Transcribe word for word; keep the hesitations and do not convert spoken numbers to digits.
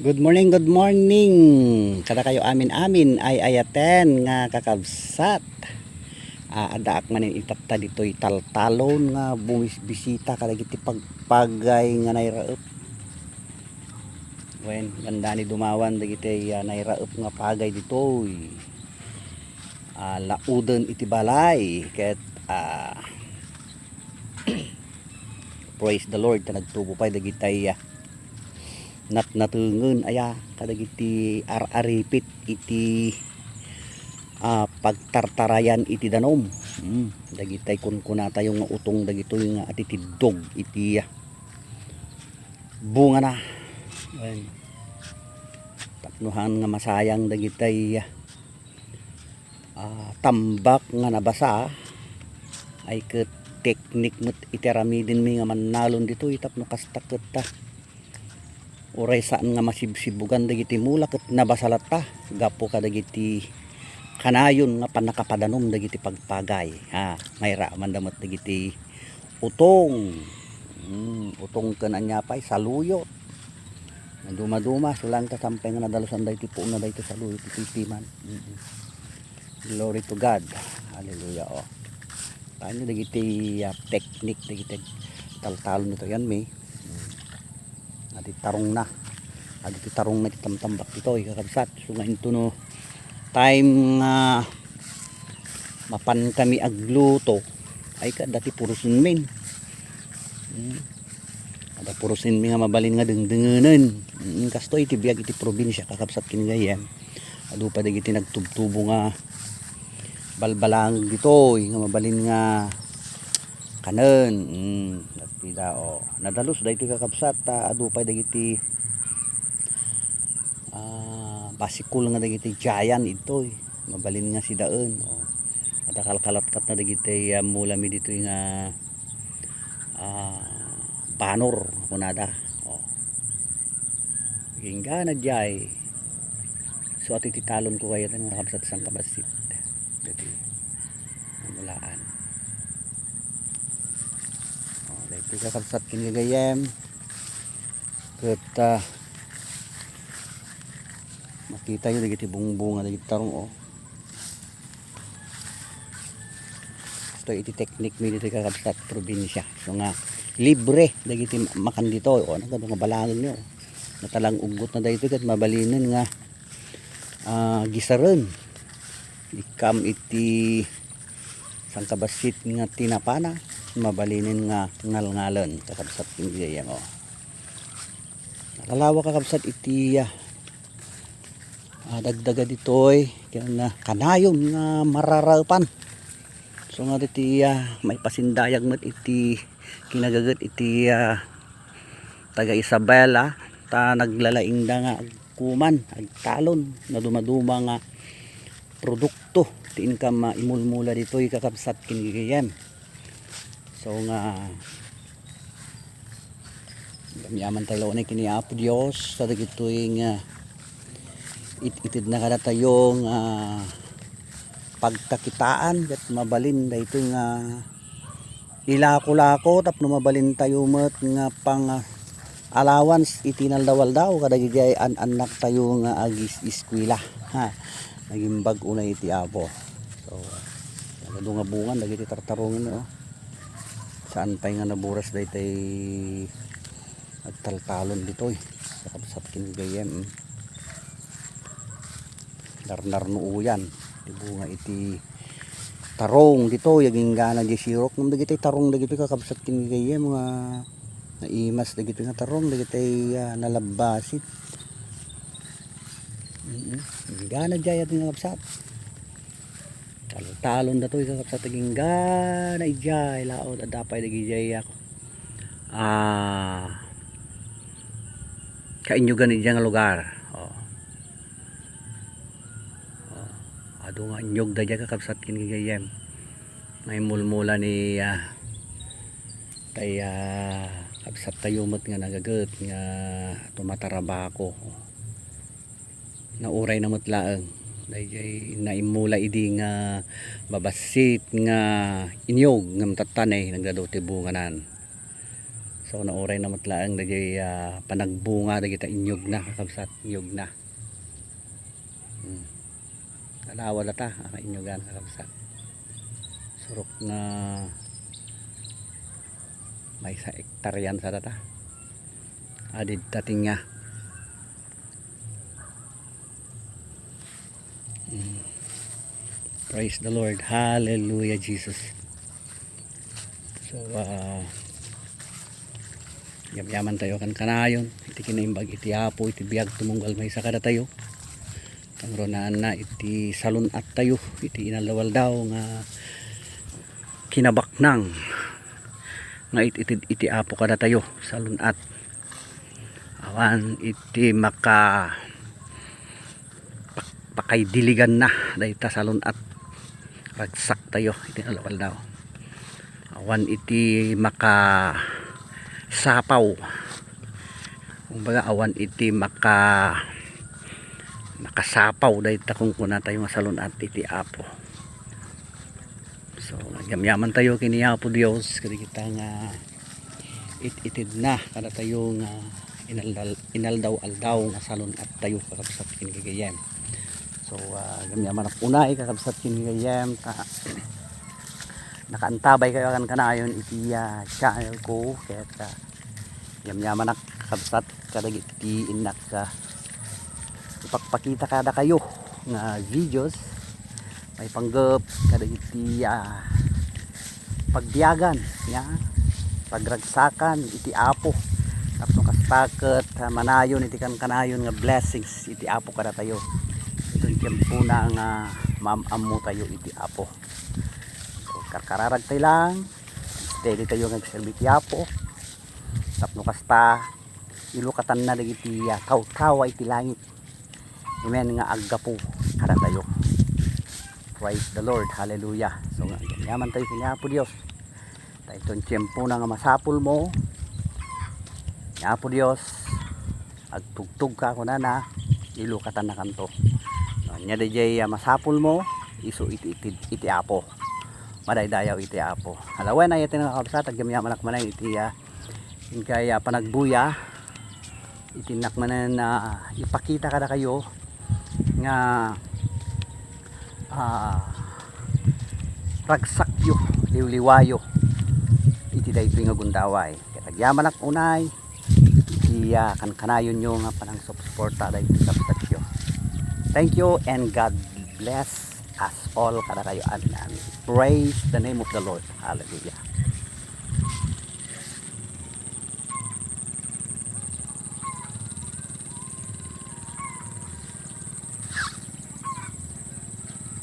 Good morning, good morning. Kadakayo amin-amin ay ayaten nga kakabsat. Ah, addaak manen itatta ditoy taltalon nga bumisita kadagiti pagpagay nga nairaep. Wen, dandani dumawan dagiti, ah, nairaep nga pagay ditoy. Ah, lauden iti balay ket, ah, praise the Lord, ta nagtubo pay dagiti, ah, natnatengen aya kadagiti ar-aripit iti, ah, pagtartarayan iti danum. Hmm, dagitay kunkunatayo nga utong dagitoy nga atitiddog iti, ah, bungana. Ayan. Tapno haan nga masayang dagitay, ah, tambak nga nabasa, ay ket teknik met iti aramidenmi nga mannalon ditoy tapno kasta ket, ah, uray saan nga masibsibugan dagiti mula ket nabasa latta gapu kadagiti kanayon nga pannakapadanum dagiti pagpagay. Ha, mairaman da met dagiti utong. Mm, utong ken ania pay, saluyot. Naduma-duma, sulang ta sampay nga nadalusan daytoy puonna daytoy saluyot iti piman. Mm. Glory to God. Hallelujah, oh. Tayo dagiti, ah, teknik dagiti taltalon ditoy, yan, mi. Mm. Adi tarongna. Adi ti tarongna ti tamtambak ditoy, kakabsat. So nga intono time nga mapan kami agluto, ay, kada ti purusenmin. Hmm. Kada purusenmi nga mabalin nga dengdengenen. Hmm, kastoy iti biag iti probinsia, kakabsat ken gayyem. Adu pay dagiti nagtubtubo nga balbalangag ditoy nga mabalin nga kanen. Hmm, dagiti da, oh. Nadalus daytoy, kakabsat, ta adu pay dagiti, ah, basikul nga dagiti giant ditoy. Mabalin nga sidaen, oh. Adda kalkalatkatna dagiti, ah, mulami ditoy nga, ah, banor, kunada. Oh. Inggana diay. So, iti talon ko kayat nga kabsat sangkabassit. Dati, namulaan. Oh, daytoy kakabsat ken gagayyem. Ket, ah, makitayo dagiti bungbunga dagiti tarong, oh. Kastoy iti teknikmi ditoy, kakabsat, probinsia. So nga, libre dagiti makan ditoy. O, nagadu nga balangagyo. Natalang-ugotna daytoy ket mabalinen nga, ah, gisaren. Ikkam iti sangkabassit nga tinapana, mabalinen nga ngalngalen, kakabsat, ken gayyem, o. Nakalawag, kakabsat, iti, ah, ah, dagdaga ditoy ken, ah, kanayon nga mararaepan. So nga ditoy, ah, maipasindayag met iti kinagaget iti, ah, taga Isabela, ta naglalaingda nga agkuman, agtalon, nadumaduma nga produkto ti inkam, ah, imulmula ditoy, kakabsat, ken gagayyem. So nga, agyamanen tayo laeng ken ni Apo Dios, kadagitoy nga it-itedna kadatayo nga pagkakitaan, ket mabalin daytoy nga ilako-lako tapno mabalintayo met nga pang-, allowance iti inaldaw-aldaw kadagiti an-annaktayo nga agis-, iskuela. Ha, nagimbag unay iti Apo. So, nagadu nga bungan dagiti tartarongin, no? Saan pay nga naburas daytay agtaltalon ditoy. Kakabsat ken gayyem, mm. Narnarnuoyan ti bunga iti tarong ditoy, agingga na di sirok. Ngem dagiti tarong dagiti, kakabsat ken gayyem, nga naimas dagiti nga tarong, dagiti, ah, nalabbasit. Mm-mm. Inggana diay, kakabsat. Taltalon datoy, kakabsat, agingga na idiay laod, adda pay dagiti, ah, kainyogan iti nga lugar. Oh. Oh. Adu nga inyog daydiay, kakabsat ken gagayyem. Nga imulmula ni, ah, tay, ah, kabsat tayo met nga nagaget nga tumatarabako. Nauray na met laeng. Daydiay naimmula idi nga mabassit nga inyog ngem tatta ne, nagadu ti bunganan. So, nauray na met laeng dagiti, ah, panagbunga dagita inyugna, kakabsat, inyugna. Hmm. Alawa data, ah, inyugan, kakabsat. Surok nga maysa hektaryan sa data. Adid tatinga. Mm. Praise the Lord. Hallelujah, Jesus. So, ah, yamyaman tayo kankanayon iti kinaimbag iti Apo iti biag tumunggal maysa kadatayo. Kangrunaan na iti salun-at tayo iti inaldaw-aldaw nga kinabaknang nga it-, iti, iti Apo kadatayo, salun-at. Awan iti maka-, pak-, pakaidiliganna dayta salun-at. Ragsak tayo iti aldaw-aldaw. Awan iti makasapaw. Kumbaga, awan iti maka-, makasapaw dayta kunkunatayo nga salun-at iti Apo. So, yamyaman tayo ken ni Apo Dios, kadagita nga it-itedna kadatayo nga inaldal-, inaldaw-aldaw nga salun-at tayo, kakabsat ken gagayyem. So, ah, yamyaman ak unay, kakabsat ken gagayyem, ta nakaantabay kayo kankanayon iti, ah, channel ko, ket, ah, yamyaman ak, kakabsat, kadagiti innak, ah, ipakpakita kadakayo nga videos maipanggep kadagiti, ah, pagbiagan, ya, pagragsakan iti Apo. Tapno kasta ket, ah, manayon iti kankanayon nga blessings iti Apo kadatayo. Iton tiempona nga maam-ammo tayo iti Apo. So, karkararag tayo lang, steady tayo nga agserbi ti Apo. Tapno kasta, ilukatanna dagiti, ah, kawkawa iti langit. Amen nga aggapu kadatayo. Praise the Lord. Hallelujah. So, nga, yaman tayo ken ni Apo Dios. Ta iton tiempona nga masapulmo, ni Apo Dios, agtugtogka, kunana, ilukatannakanto. Ania daydiay, ah, masapulmo, isu iti, iti, iti Apo. Madaydayaw iti Apo. Alawen, ay, iti nga kakabsat, agyamyamanak manen iti, ah, inkay, ah, panagbuya, iti innak manen, ah, ipakita kadakayo nga, ah, ragsakyo, liwliwayo iti daytoy nga gundaway. Ket agyamanak unay iti, ah, kankanayonyo nga panangsupsuporta daytoy kabsatyo. Thank you and God bless us all kadakayo. Amen, amen. Praise the name of the Lord. Hallelujah.